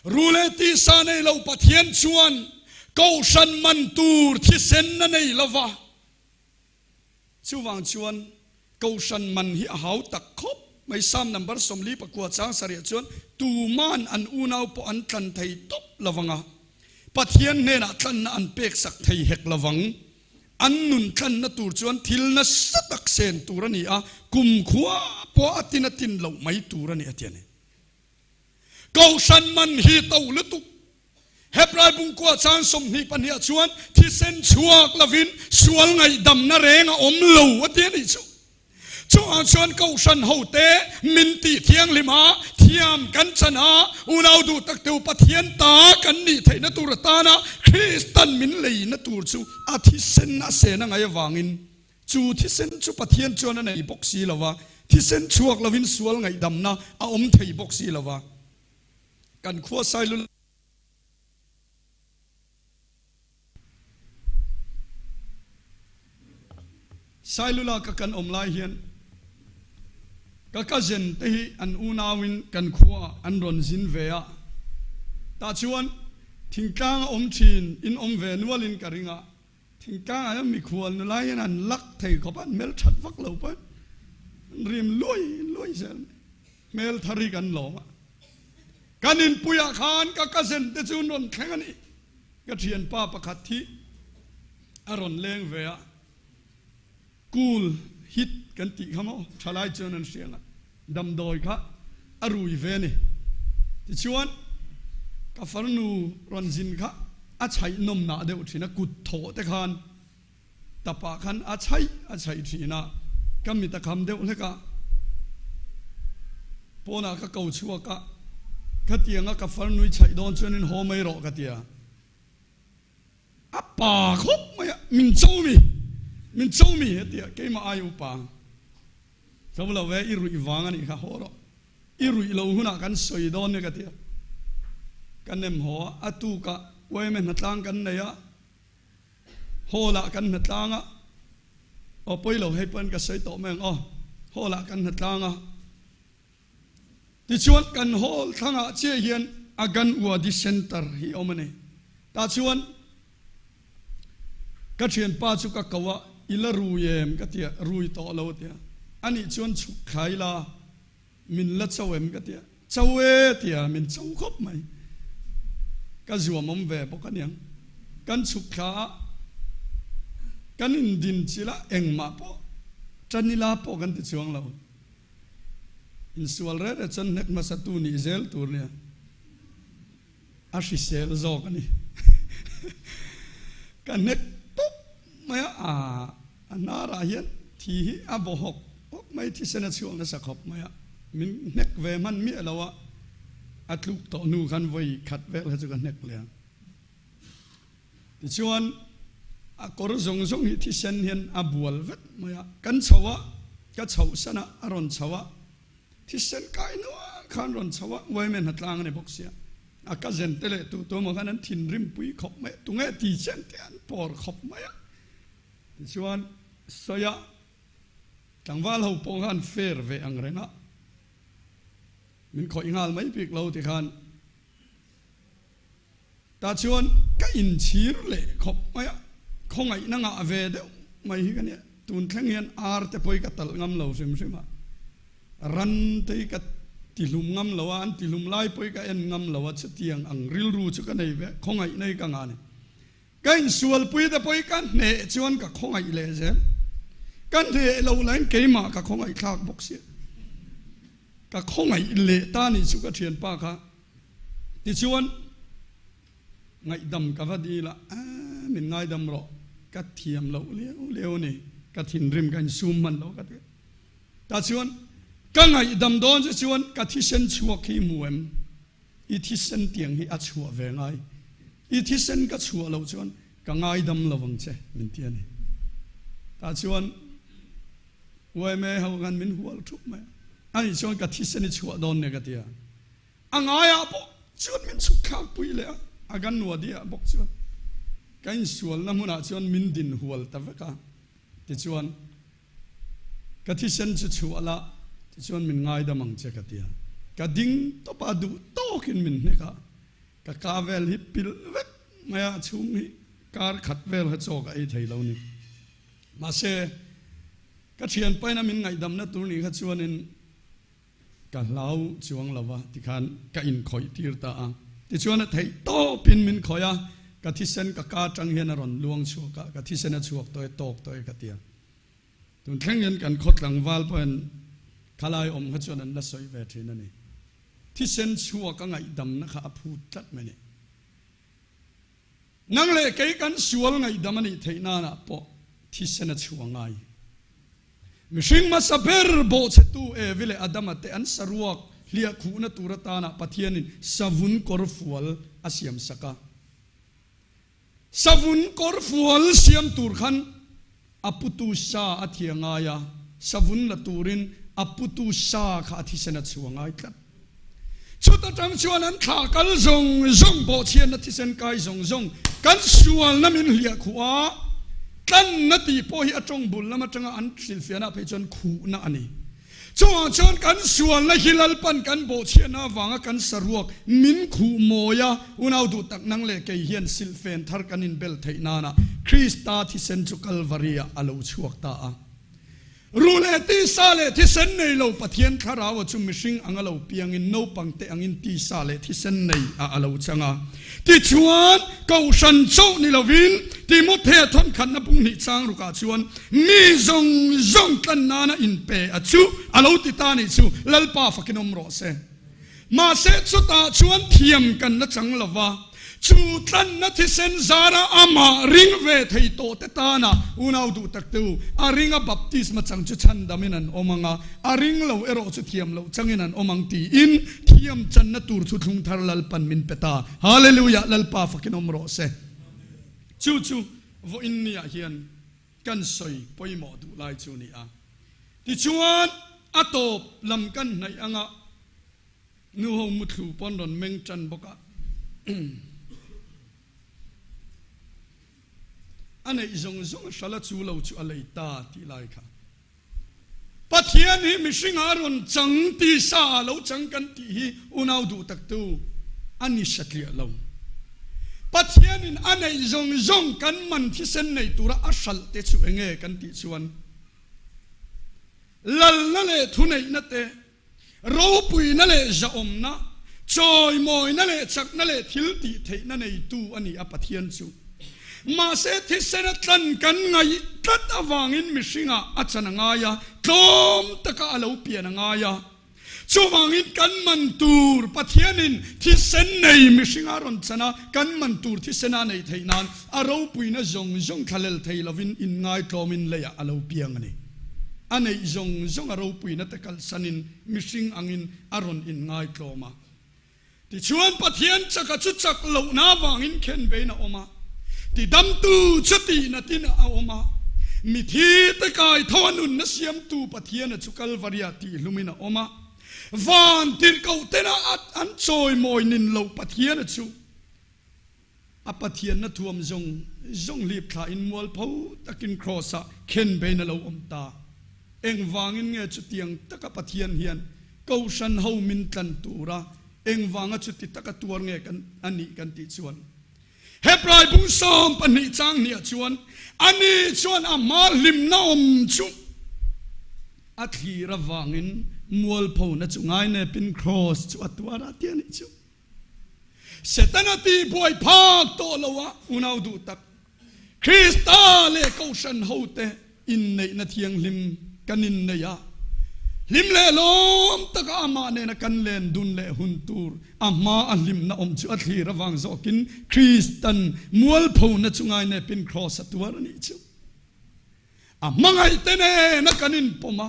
Ru leh tisa nei lo Pathian chuan kohhran man tur thisen a nei lo va. Chuvang chuan kohhran man hi a hau tak khawp mai. Psalm number 49 chang sarih chuan tuman an unau pawh an tlan thei tawp lo vang a, Pathian hnenah tlanna an peksak thei hek lo vang. An nun tlanna tur chuan thil nasa tak sen tur a ni a, kumkhua pawh a tin a tin loh mai tur a ni a ti a ni. Kohhran man hi to lutuk. Hebrai bungkua chang 22 ah chuan thisen chhuak lovin sual ngaihdamna reng a awm lo a ti a nih chu. Chungah chuan kohhran hote min tih thianghlim a, thiam kan chan a, unau duh tak teu Pathian ta kan nih theihna tur atana Kristan min leina tur chu a thisen a sen a ngaih avangin Chu thisen chu Pathian chuan a nei bawk si lo va, thisen chhuak lovin sual ngaihdamna a awm thei bawk si lo va. Kan khua Sailul. Sailula ka kan awm lai hian ka cousin te hi an unauin kan khuaah an rawn zin ve a, tah chuan thingtlang a awm thin in awm ve nualin ka ring a, Thingtlang ah hian mikhual nula hian an lak thei khawp a, an hmel that vak lo pawh an rim luai luai zel mai. Hmel thar hi kan lawm a. Kan inpuiah khan ka cousin te chu an rawn thleng a ni. Ka thianpa pakhat hi a rawn leng ve a. Cool hit kan tih kha maw thalai chuan an hria ang a, damdawi kha a rui ve a ni. Tichuan ka farnu rawn zin kha a chhaih nawm nah deuh thin a, kut thawh te khan tapah khan a chhaih a chhaih thin a, ka mit a kham deuh hlek a, pawnah ka ko chhuak a, khatianga ka farnui chhaih dawn chuanin haw mai rawh ka ti a. A pa khawp mai a, min cho mi, min cho mi a ti a, keimah ai upa cho lo ve, i ruih vang a nih kha, haw rawh, i ruih lo hunah kan sawi dawn nia ka ti a, ka nem haw a, a tukah uaime hnatlang kan nei a, hall ah kan hnatlang a, aw pawi lo hei pawn ka sawi tawh mai ang aw, hall ah kan hnatlang a. Tichuan kan hall thlangah chiah hian Aganwadi Centre hi awm a ni. Tah chuan ka thianpa chu ka ko a, I la rui em? ka ti a, Rui tawh lo a ti a. Anih chuan chhuk thlai la, min la cho em? ka ti a, Cho e a ti a, min cho khawp mai. Ka zuam awm ve bawk aniang. Kan chhuk thla a, kan indin chilh a, engmah pawh tanila pawh kan ti chuang lo. Insual reh reh chuan hnek hmasa tu nih zel tur nia. A hrisel zawk a ni. Ka hnek tawp mai a, a hnarah hian thi hi a baw hawk hawk mai, thisen a chhuak nasa khawp mai a. Min hnek ve hman miah lo a, a tluk tawh hnu khan vawi khat vel kha chu ka hnek leh ang. Tichuan a kawr zawng zawng hi thisen hian a bual vek mai a, kan chho a, ka chhoh san a, a rawn chho a, thisen kai nual khan rawn chho a, uaime hnatlang a ni bawk sia, a ka zen te leh tu tu emaw khan an thinrim pui khawp mai a, tunge ti chen te an pawr khawp mai a, tichuan sawi a, tlangval ho pawh khan fair ve ang reng a, min khawih nghal mai bik lo tikhan. Tah chuan ka inchhir leh khawp mai a, khawngaihna ngah ve deuh mai hi ka nia. Tun thleng hian ar te pawh hi ka talh ngam lo hrim hrim a, ran te hi ka tihlum ngam lo a, an tihlum lai pawh hi ka en ngam lo a, chutiang ang rilru chu ka nei ve, khawngaihna hi ka ngah a ni. Ka insualpui te pawh hi ka hneh chuan ka khawngaih leh zel, ka hneh loh lahin keimah ka khawngaih thlak bawk sia. Ka khawngaih leh ta nih chu ka thianpa kha. Tichuan, ngaihdam ka va dil a, Aaa, min ngaidam rawh, ka thiam loh liau liau a ni, ka thinrim ka insum hman lo ka ti. Tah chuan, ka ngaihdam dawn che chuan ka thisen chhuak hi hmu em? I thisen tiang hi a chhuah ve ngai, i thisen ka chhuah loh chuan ka ngaidam lo ang che, min ti a ni. Tah chuan, UMA ho khan min hual thup mai a, ani chuan ka thisen i chhuah dawn nia ka ti a. A ngaiah pawh chuan min chhuk thlak pui leh a, a kan nuadiah bawk chuan ka insualna hmunah chuan min din hual ta vek a, tichuan ka thisen chu chhuah la, tichuan min ngaidam ang che ka ti a, ka ding tawp a, duh tawkin min hnek a, ka ka vel hi pilh vek mai a, chhung hi kar khat vel kha chaw ka ei thei lo ni. Mahse, ka thianpaina min ngaihdamna tur nih kha chuanin Ka hlau chuang lo va tikhan ka inkhawih tir ta a. Tichuan a theih tawpin min khawih a, ka thisen ka ka atang hian a rawn luang chhuak a, ka thisen a chhuak tawh e, tawk tawh e ka ti a. Tun thleng hian kan khaw tlangval pawhin khalai awm kha chuan an la sawi ve thin a ni. Thisen chhuak a ngaihdamna kha a phut tlat mai ni. Nang leh kei kan sual ngaihdam a nih theih nanah pawh thisen a chhuah ngai. Mihring hmasa ber bawhchhetu Evi leh Adama te an saruak hliah khuhna tur atana Pathianin savun kawr fual a siam sak a. Savun kawr fual siam tur khan a putu sa a thia ngai a, savun la turin a putu sa kha a thisen a chhuah ngai tlat. Chuta tang chuan an thla kal zawng zawng bawhchhiatna thisen kai zawng zawng kan sualna min hliah khuh a, tlanna tih pawh hi a tawng bul lam atanga an hrilhfiahna phei chuan khuhna a ni. Chungah chuan kan sualna hi Lalpan kan bawhchhiatna avanga kan saruak min khuh mawi a, unau duh tak nang leh kei hian silhfen thar kan inbel theih nana Krista thisen chu Kalvari-ah a lo chhuak ta a. Ruh leh tisa leh thisen nei lo Pathian Thlarau-a chu mihring anga lo piangin naupangte angin tisa leh thisen nei a a lo chang a. Tichuan, Kohhran chauh ni lovin Timothea thawnkhatna punghnih chang rukah chuan mi zawng zawng tlan nana inpe a chu a lo ti ta nih chu Lalpa fakin awm rawh se. Mahse, chutah chuan thiam kan la chang lo va, chu tlanna thisen zara amah ring ve thei tawh te tana unau duh tak te u, a ringa baptisma chang chu chhandamin an awm ang a, a ring lo erawh chu thiam loh changin an awm ang tiin thiam channa tur chu thlung thar Lalpan min pe ta. Hallelujah! Lalpa fakin awm rawh se. Chu chu vawiin niah hian kan sawi pawimawh duh lai chu ni a. Tichuan, a tawp lam kan hnaih anga nu ho muthlu pawn rawn meng tan bawk a. A neih zawng zawng a hrala chu lo chu a lei ta tih lai kha. Pathian hi mihring ah a rawn chang tisa ah lo chang kan tih hi unau duh taktu a ni satliah lo. Pathianin a neih zawng zawng kan man thisen nei tura a hralh te chu enge kan tih chuan lalna leh thuneihna te, ropuina leh zahawmna, chawimawina leh chakna leh thil tih theihna neitu a ni a Pathian chu. Mahse thisena tlan kan ngaih tlat avangin mihringah a chan a ngai a, tlawm taka a lo pian a ngai a. Chuvangin kan man tur Pathianin thisen nei mihringa rawn chan a, kan man tur thisena a neih theih nan a ropuina zawng zawng thlalel thei lovin inngaitlawmin leiah a lo piang a ni. A neih zawng zawng a ropuina te kalsanin mihring angin a rawn inngaitlawm a. Tichuan Pathian chaka chu chak lohna avangin khenbein a awm a, tidamtu chu tihna tin a awm a, mithi te kai tho a nunna siamtu Pathiana chu Kalvaria tihlumin a awm a, van tirhkoh tena an chawimawi nin lo Pathiana chu a Pathianna thuam zawng zawng hlip thlain mualpho takin Kraws-ah khenbein a lo awm ta. Engvangin nge chutiang taka Pathian hian Kohhran ho min tlan tura engvanga chuti taka tuar nge kan a nih kan tih chuan Hebrai bung 12 chang hniah chuan ani chuan a hma hlimna awm chu a thlir avangin mualphona chu ngainepin Kraws chu a tuar a ti a nih chu. Setana tihbuai phak tawh lo a unau duh tak Krista leh Kohhran hote inneihna thianghlim kan innei a, hlim leh lawm taka amah nena kan len dun leh hun tur a hma a hlimna awm chu a thlir avang zawkin Kristan mualphona chu ngainepin Kraws a tuar a nih chu. A hmangaihte nena kan inpawm a,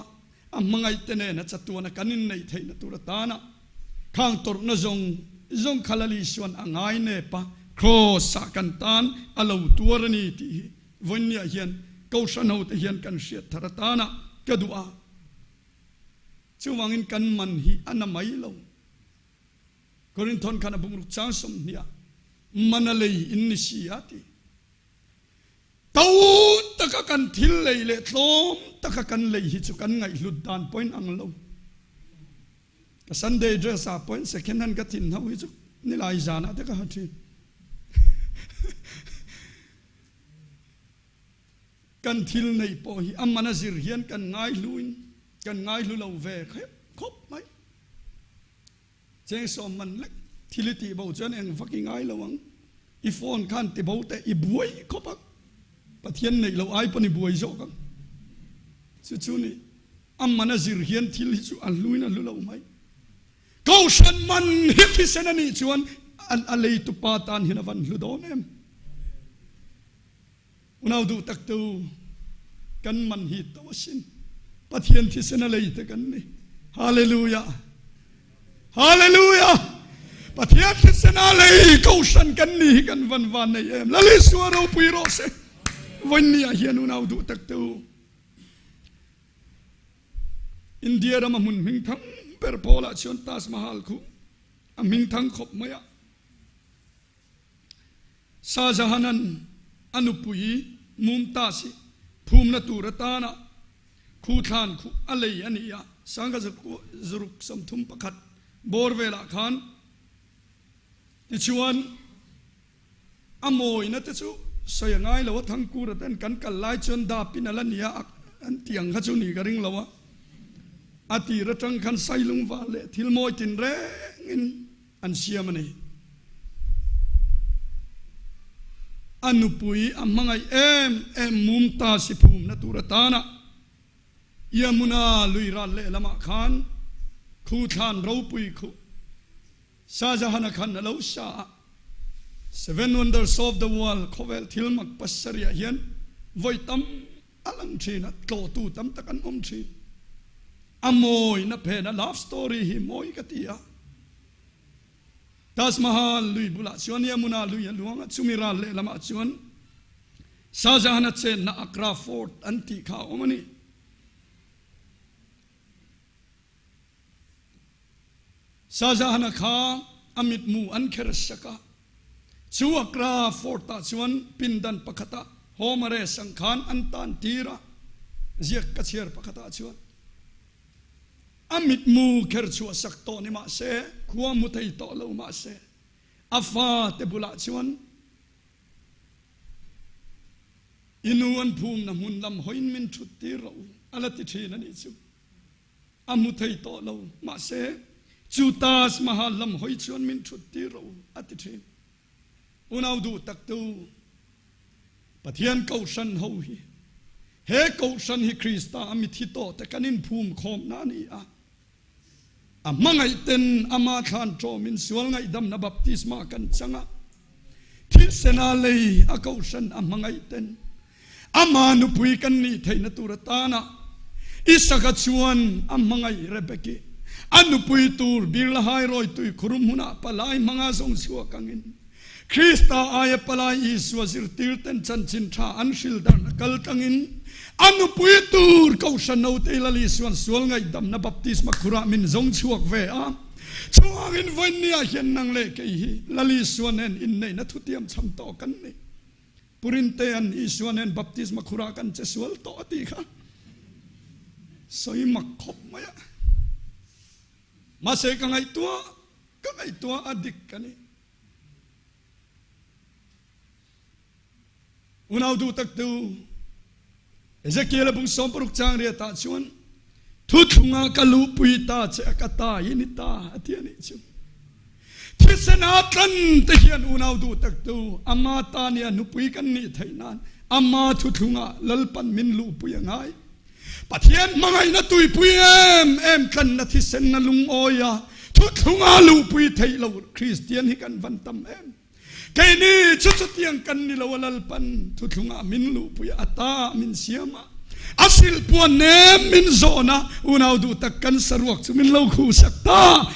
a hmangaihte nena chatuana kan inneih theihna tur atana khang tawrhna zawng zawng kha Lal Isuan a ngainep a, Kraws-ah kan tan a lo tuar a ni tih hi vawiinniah hian Kohhran hote hian kan hriat thar atana ka duh a. Chuvangin kan man hi a na mai lo. Korinthon khan a bungruk chang 20 ah man a lei in ni si a ti. To taka kan thil lei leh tlawm taka kan lei hi chu kan ngaihhlut dan pawhin ang lo. Ka Sunday dress ah pawhin second hand ka thin ho hi chu nilai zanah te ka ha thin. Kan thil neih pawh hi a man a zir hian kan ngaihluin kan ngaihlu lo ve khawp mai. Cheng 10 man lek thil i tih bo chuan eng vak i ngai lo ang. I phone khan ti bo teh i buai khawp ang. Pathian neih loh ai pawn i buai zawk ang. Chu chu ni a man a zir hian thil hi chu a hluin a hlu lo mai. Kohhran man hi thisen a nih chuan a leitupa tan hian a van hlu dawn em. Unau duh tak te u, kan man hi to asin. Pathian thisen a lei te kan ni. Hallelujah! Hallelujah! Pathian thisen a lei kohhran kan ni hi kan van van nei em. Lal Isua ropui rawh se. Vawiin ah hian unau duh tak te u, India rama hmun hmingthang ber pawlah chuan Taj Mahal khu a hmingthang khawp mai a. Shah Jahan-a'n a nupui Mumtaz hi phumna tur atana khu thlan khuh a lei a ni a, Sangha 631 bawr velah khan tichuan a mawina te chu sawi a ngai lo a, Thangkura ten kan kal lai chuan dapin a la ni a, an tih ang kha chu ni ka ring lo a, a tir atang khan Sailungva leh thil mawi tinrengin An siam a ni. A nupui a hmangaih em em Mumtaz i phumna tur atana Yamuna lui ral lehlamah khan khu thlan ropui khu Shah Jahan-a khan a lo sa a. Seven Wonders of the World khawvel thil mak pasarihah hian vawi tam a lang thin a, tlawhtu tam tak an awm thin. A mawina phena love story hi mawi ka ti a. Taj Mahal lui bulah chuan Yamuna lui a luang a, chumi ral lehlamah chuan Shah Jahan-a chenna Agra Fort an tih kha a awm a ni. Shah Jahan-a kha a mitmu an kher sak a, chu Agra Fort-ah chuan pindan pakhatah Home Arrest ang khan an tan tir a, ziak ka chhiar pakhatah chuan a mitmu kher chhuah sak tawh ni mah se, khua hmu thei tawh lo mah se, a fate bulah chuan i nu an phumna hmun lam hawiin min thut tir rawh u, a la ti thin a nih chu. A hmu thei tawh lo, mahse, chu Taj Mahal lam hawi chuan min thut tir rawh u, a ti thin. Unau duh tak tu. Pathian Kohhran ho hi, he Kohhran hi Krista a mithi tawh te kan inphum khawmna a ni a. A hmangaih ten ama thlan tawmin sual ngaihdamna baptisma kan chang a. Thisena lei a Kohhran a hmangaih ten ama nupui kan nih theihna tur atana Isaka chuan a hmangaih Rebeki a nupui tur Birlahai rawitui khurum hmunah palai hmanga zawng chhuak angin Krista aia palai Isua zirtirten chanchin tha an hril darhna kal tlangin a nupui tur Kohhran Nautei Lal Isua'n sual ngaihdamna baptisma khurah min zawng chhuak ve a. Chuvangin vawiinniah hian nang leh kei hi Lal Isua nen inneihna thutiam chham tawh kan ni. Purintea'n Isua nen baptisma khurah kan che sual tawh a tih kha sawi mak khawp mai a. Mahse ka ngaihtuah ka ngaihtuah a dik a ni. Unau duh tak tu Ezekiel bung 60 chang riat ah chuan thuthlunga ka luhpui ta che a ka ta i ni ta a ti a nih chu. Thisen a tlan te hian unau duh tak tu ama ta nia nupui kan nih theih nan ama thuthlunga Lalpan min luhpui a ngai. Pathian hmangaihna tuipui em em tlanna thisenna lungawi a thuthlunga luhpui theih lo Kristian hi kan van tam em. Keini chu chutiang kan ni lo a Lalpan thuthlunga min luhpui a ta min siam a, a silpuan nem min zawn a, unau duh tak kan saruak chu min lo khuhsak ta.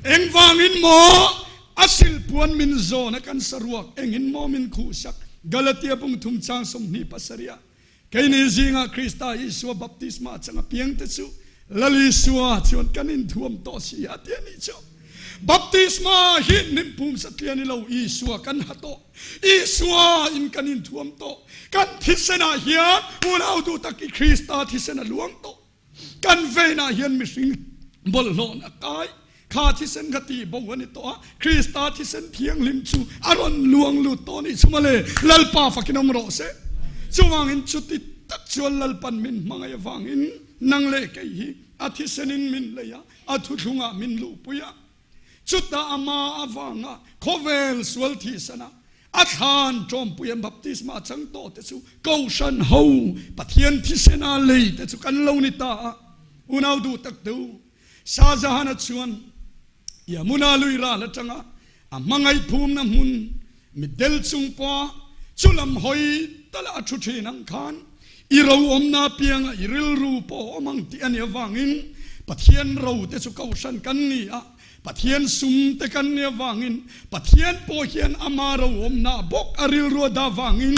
Engvangin maw a silpuan min zawn a kan saruak engin maw min khuhsak? Galatia bung thum chang 27 ah Keini zingah Krista Isua baptisma chang apiangte chu Lal Isua chuan kan inthuam tawh si a ti a nih chu. Baptisma hi hnimpum satliah ni lo, Isua kan ha tawh. Isua in kan inthuam tawh. Kan thisenah hian unau duh tak i Krista thisen a luang tawh. Kan veinah hian mihring bawlhhlawhna kai kha thisen kha tih bo a ni tawh a, Krista thisen thianghlim chu a rawn luang lut tawh a nih chu mawle, Lalpa fakin awm rawh se. Chuvangin chuti tak chuan Lalpan min hmangaih avangin nang leh kei hi a thisenin min lei a, a thuthlungah min luhpui a. Chutah ama avanga khawvel sual thihsana a thlan tawmpuia baptisma chang tawh te chu Kohhran ho Pathian thisena lei te chu kan lo ni ta a. Unau duh tak te u, Shahjahan-a chuan Yamuna lui ral atanga a hmangaih phumna hmun mitdel chung pawha chulam hawi tala a thu thin ang khan i ro awmna apianga i rilru pawh awm ang tih a nih avangin Pathian ro te chu Kohhran kan ni a, Pathian sum te kan nih avangin Pathian pawh hian ama ro awmna bawk a rilru a dah vangin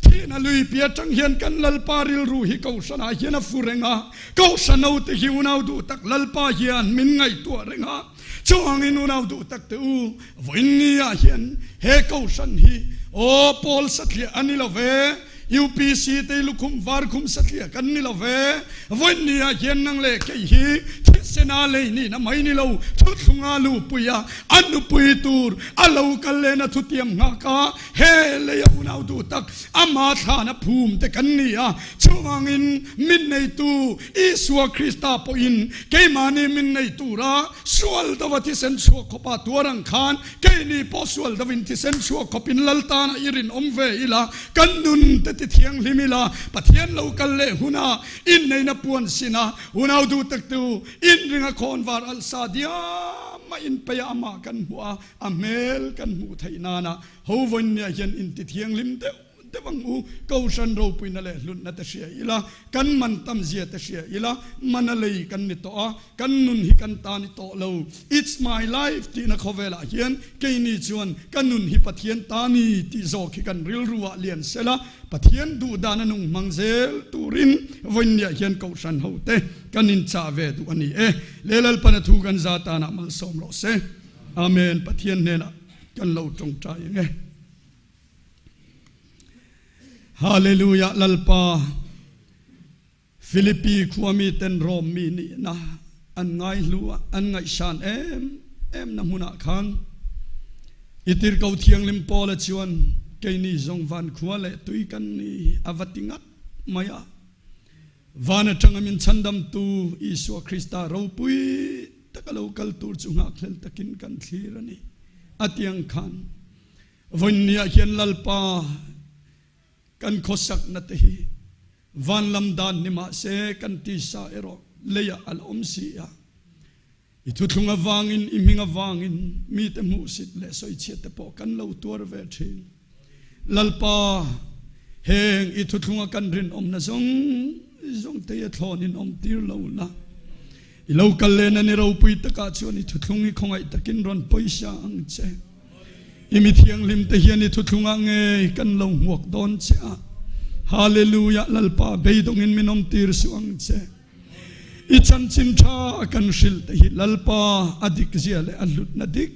thihna lui pi atang hian kan Lalpa rilru hi Kohhranah hian a fu reng a, Kohhran naute hi unau duh tak Lalpa hian min ngaihtuah reng a. Chuvangin unau duh tak te u, vawiin ah hian he Kohhran hi aw pawl satliah a ni lo ve, UPC te lukhum varkhum satliah kan ni lo ve, vawiin ah hian nang leh kei hi thisena lei nihna mai ni lo, thuthlunga lupui a a nupui tur a lo kal lehna thutiam nghak a, he lei a unau duh tak ama thlana phum te kan ni a, chuvangin min neitu Isua Krista pawhin keimahni min nei tura sual dova thisen chhuak khawpa tuar ang khan keini pawh sual dovin thisen chhuak khawpin Lal tana i rinawm ve ila, kan nun te ti thianghlim ila, Pathian lo kal leh huna inneihna puan sina unau duh taktu inringa khawnvar alh sa diam a inpeia amah kan hmuh a, a hmel kan hmuh theih nana ho vawinia hian inti thianghlim deuh Deuh ang u, Kohhran ropuina leh hlutna te hria ila, kan man tam zia te hria ila, mana lei kan ni tawh a, kan nun hi kan ta ni tawh lo. It's my life tihna khawvelah hian keini chuan ka nun hi Pathian ta ni tih zawk hi kan rilru ah lian sela, Pathian duh dana nung hmang zel turin vawiinniah hian Kohhran ho te kan inchah ve duh a ni e. Lelalpana thu kan za tanah malsawm rawh se. Amen. Pathian hnenah kan lo tawngtai ang e. Hallelujah Lalpa Philippi khuami ten Rom mi nihna an ngai hlu a an ngaihsan em em na hmunah khan i tirhkoh thianghlim Paula chuan keini zawng van khua leh tui kan ni a va ti ngat mai a van atanga min chhandamtu Isua Krista ropui taka lo kal tur chu nghakhlel takin kan thlir a ni a tiang khan Vawiinniah hian Lalpa. Kan khawsakna te hi van lam dan ni mah se kan tisa erawh leiah a la awm si a. I thuthlung avangin, i hming avangin mite hmuhsit leh sawichhiat te pawh kan lo tuar ve thin. Lalpa, heng i thuthlunga kan rinawmna zawng zawng te hi a thlawn in awm tir lo la. I lo kal len a ni ropui takah chuan i thuthlung hi khawngaih takin rawn pawisa ang che. I mi thianghlim te hian i thuthlungah ngei kan lo hmuak dawn che a. Hallelujah, Lalpa beidawngin min awm tir suh ang che. I chanchin tha kan hrilh te hi Lalpa a dik zia leh a hlutna dik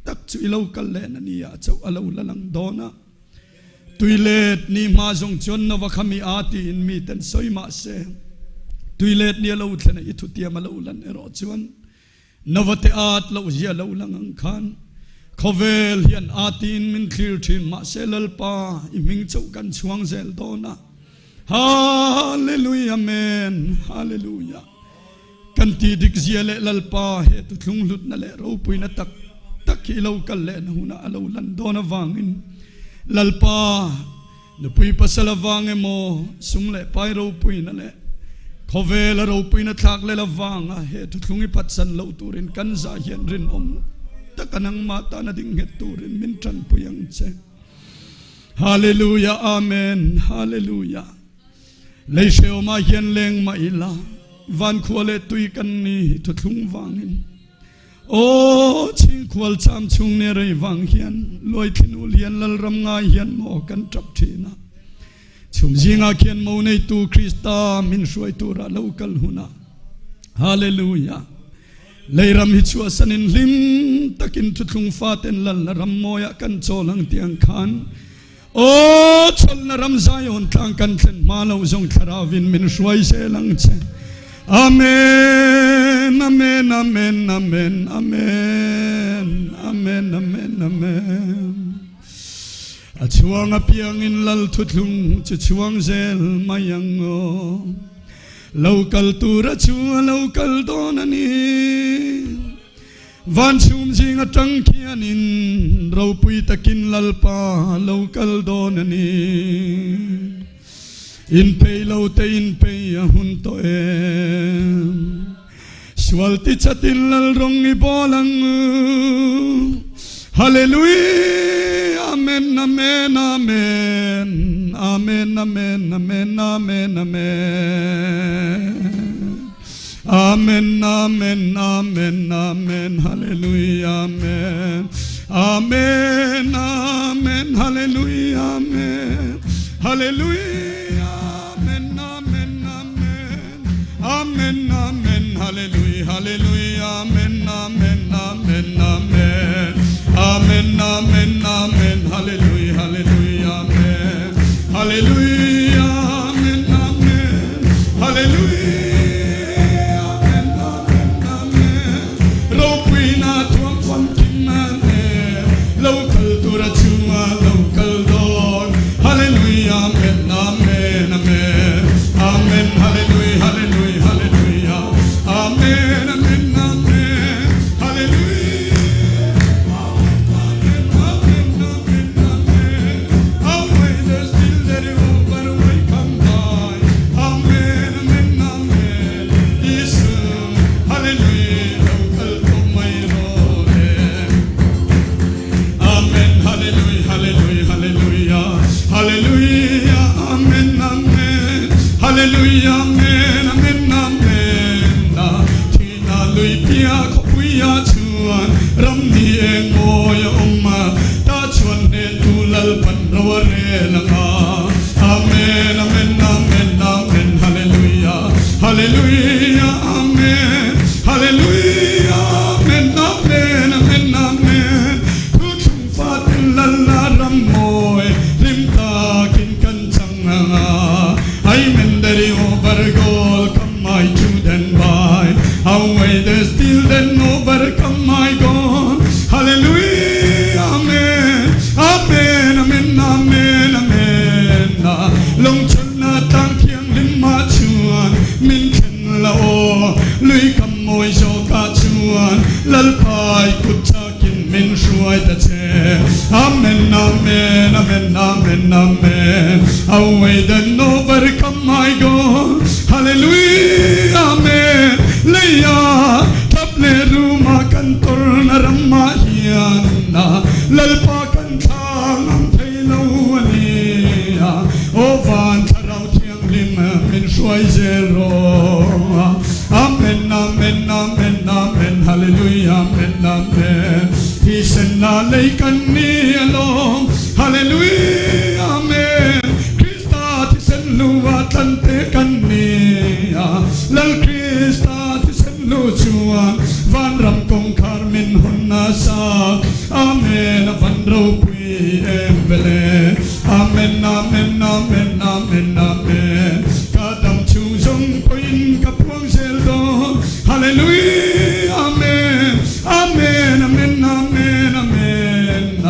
tak chu i lo kal leh na ni ah chauh a lo la lang dawn a. Tuilet ni hma zawng chuan Nova kha mi a tiin mi ten sawi mah se, tuilet ni a lo thlen a i thutiam a lo lan erawh chuan Nova te at loh zia lo lang ang khan khawvel hian a tiin min thlir thin mahse Lalpa i hming chauh kan chhuang zel dawn a. Hallelujah Amen Hallelujah Kan ti dik zia leh Lalpa he tuthlung hlutna leh ropuina tak tak hi i lo kal lehna hunah a lo lan dawn avangin Lalpa Nupui pasal avang emaw, sum leh pai ropuina leh khawvela ropuina thlak lel avanga he thuthlung i phatsan loh turin kan zah hian rinawm taka nangmah tana ding nghet turin min tanpui ang che. Hallelujah Amen Hallelujah Lei hrehawmah hian leng mah ila van khua leh tui kan ni thuthlung vangin Aw chhingkhual cham chhung ne rei vang hian luaithli nul hian lalram ngai hian maw kan tap thin a. Chhum zingah khian mo neitu Krista min hruai tura lo kal hunah Hallelujah Leiram hi chhuahsanin hlim takin thuthlung faten lalna ram mawiah kan chawl ang tiang khan Aw chawlhna ram Zion tlang kan thlen hma lo zawng thlarauin min hruai zel ang che. Amen, Amen, Amen, Amen, Amen, Amen, Amen, Amen. A chhuang apiangin lal thuthlung chu chhuang zel mai ang aw. Lo kal tura chu a lo kal dawn a ni. Van chhum zing atang khianin ropui takin Lalpa lo kal dawn a ni. Inpei lo te inpei a hun tawh em. Sual ti chatin Lal rawng i bawl ang u. Hallelujah Amen Amen Amen Amen Amen Amen Amen Amen. Amen Amen Amen Amen Hallelujah Amen Amen Amen Hallelujah Amen Hallelujah Amen Amen Amen Amen Amen Hallelujah Hallelujah Amen Amen Amen Amen Amen Amen Amen Hallelujah Hallelujah Amen Hallelujah Amen Amen Hallelujah Amen Amen Amen Ropuina thuam famkim a ne lo kal tura chunga lo kal dawn Hallelujah Amen Amen Amen Amen Hallelujah Hallelujah Hallelujah Amen Amen Amen Hallelujah Amen Amen Amen Amen Amen Away the still that over way come by Amen Amen Amen Isu Hallelujah lo kal tawh mai rawh le Amen Hallelujah Hallelujah Hallelujah Hallelujah Amen Amen Hallelujah Amen Amen Amen Na thina lui pia khawpuia chuan ram ni eng mawi a awm a ta chuan hnehtu Lalpan ro a rel ang a Amen Amen Amen Amen Hallelujah Hallelujah Amen Hallelujah Amen Amen Amen Amen Thu thlung fatin Lalla ram mawi hlim takin kan chang ang a Amen Daddy over goal come my to then by Away the still then overcome my God Hallelujah Amen Amen Amen Amen Amen Lung chawlhna tlang thianghlim mah chuan min thlen la aw Lui kam mawi zawkah chuan Lalpai kut chakin min hruai ta che. Amen amen amen amen amen Away then overcome my God Hallelujah amen Leia thap le ruma kan torna ramma hian Lalpa kan thlang ang thei lo ania O van thlarau thianghlim min hruai zel rawh Amen amen amen amen Hallelujah amen amen Thisen a lei kan ni alawm Hallelujah amen Krista thisen lu a tlan te kan ni a Lal Krista thisen lu chuan vanram kawngkhar min hawn nasa Amen a van ropui em vele Amen amen amen amen amen Ka dam chhung zawng pawhin ka puang zel dawn Hallelujah amen amen amen amen amen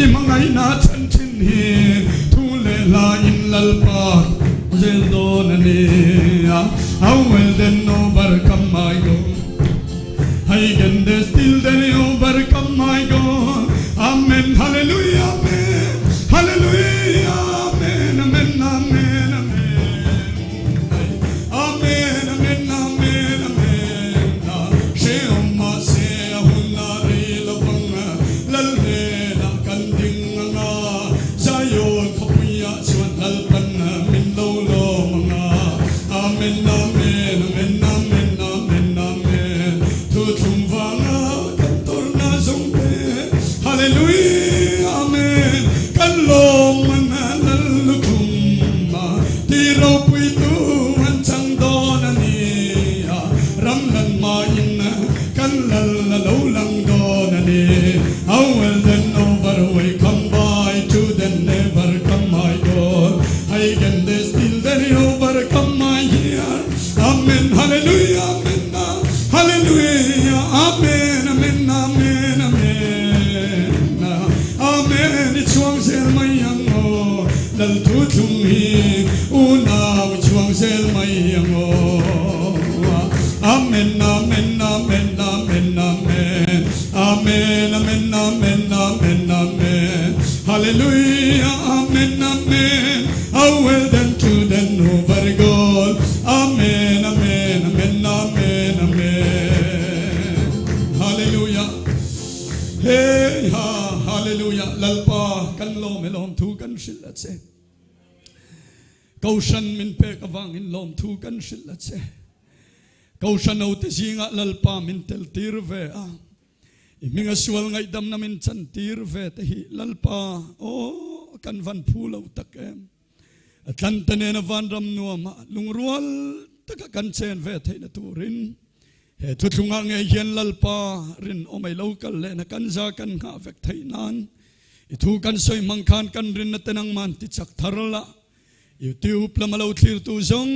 I hmangaihna chhan thin hi thu leh hla in Lalpa zel dawn a ni I will then overcome my God I can the still then overcome my God Amen Hallelujah Amen Hallelujah Amen Amen Amen Amen Amen Amen Amen Amen Hreawm mahse a hun a rei lovang Lal hnenah kan ding anga Zion khawpuiah chuan Lalpan min lo lawm anga Amen Amen Amen Amen Amen Amen Thuthlung vanga kan tawrhna zawng te Hallelujah Amen Kan lawm man lal lukhum a ti ropui tu an chang dawn a ni a ram lan hmain kan lal a lo lang dawn a ni How will then over we come by to then never come my God I can they still then overcome my here Amen Hallelujah Amen Hallelujah Amen Amen Amen Amen Amen I chhuang zel mai ang aw Lal thu thlung hi unau i chhuang zel mai ang aw Amen Amen Amen Amen Amen Amen Amen Amen Amen Amen Hallelujah Amen Amen I will then to then over God Amen Amen Amen Amen Amen Hallelujah Hey ha Hallelujah Lalpa kan lawm e lawm thu kan hrilh a che Kohhran min pek avangin lawm thu kan hrilh a che Kohhran ho te zingah Lalpa min tel tir ve a I hminga sual ngaihdamna min chantir ve te hi Lalpa aw kan van phu lo tak em. A tlante nena vanram nuama lungrual taka kan chen ve theihna turin he thuthlungah ngei hian Lalpa rinawmei lo kal lehna kan za kan nghah vek theih nan i thu kan sawi hmang khan kan rinna te nangman ti chak thar la YouTube lama lo thlirtu zawng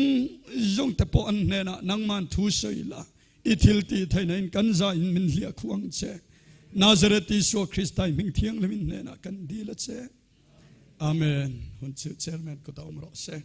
zawng te pawh an hnenah nangman thu sawi la I thil tih theihna in kan za in min hliah khuh ang che. Nazareth Isua Krista i hming thianghlim in hnenah kan dil a che. Amen. Hun chu chairman kut a awm rawh se.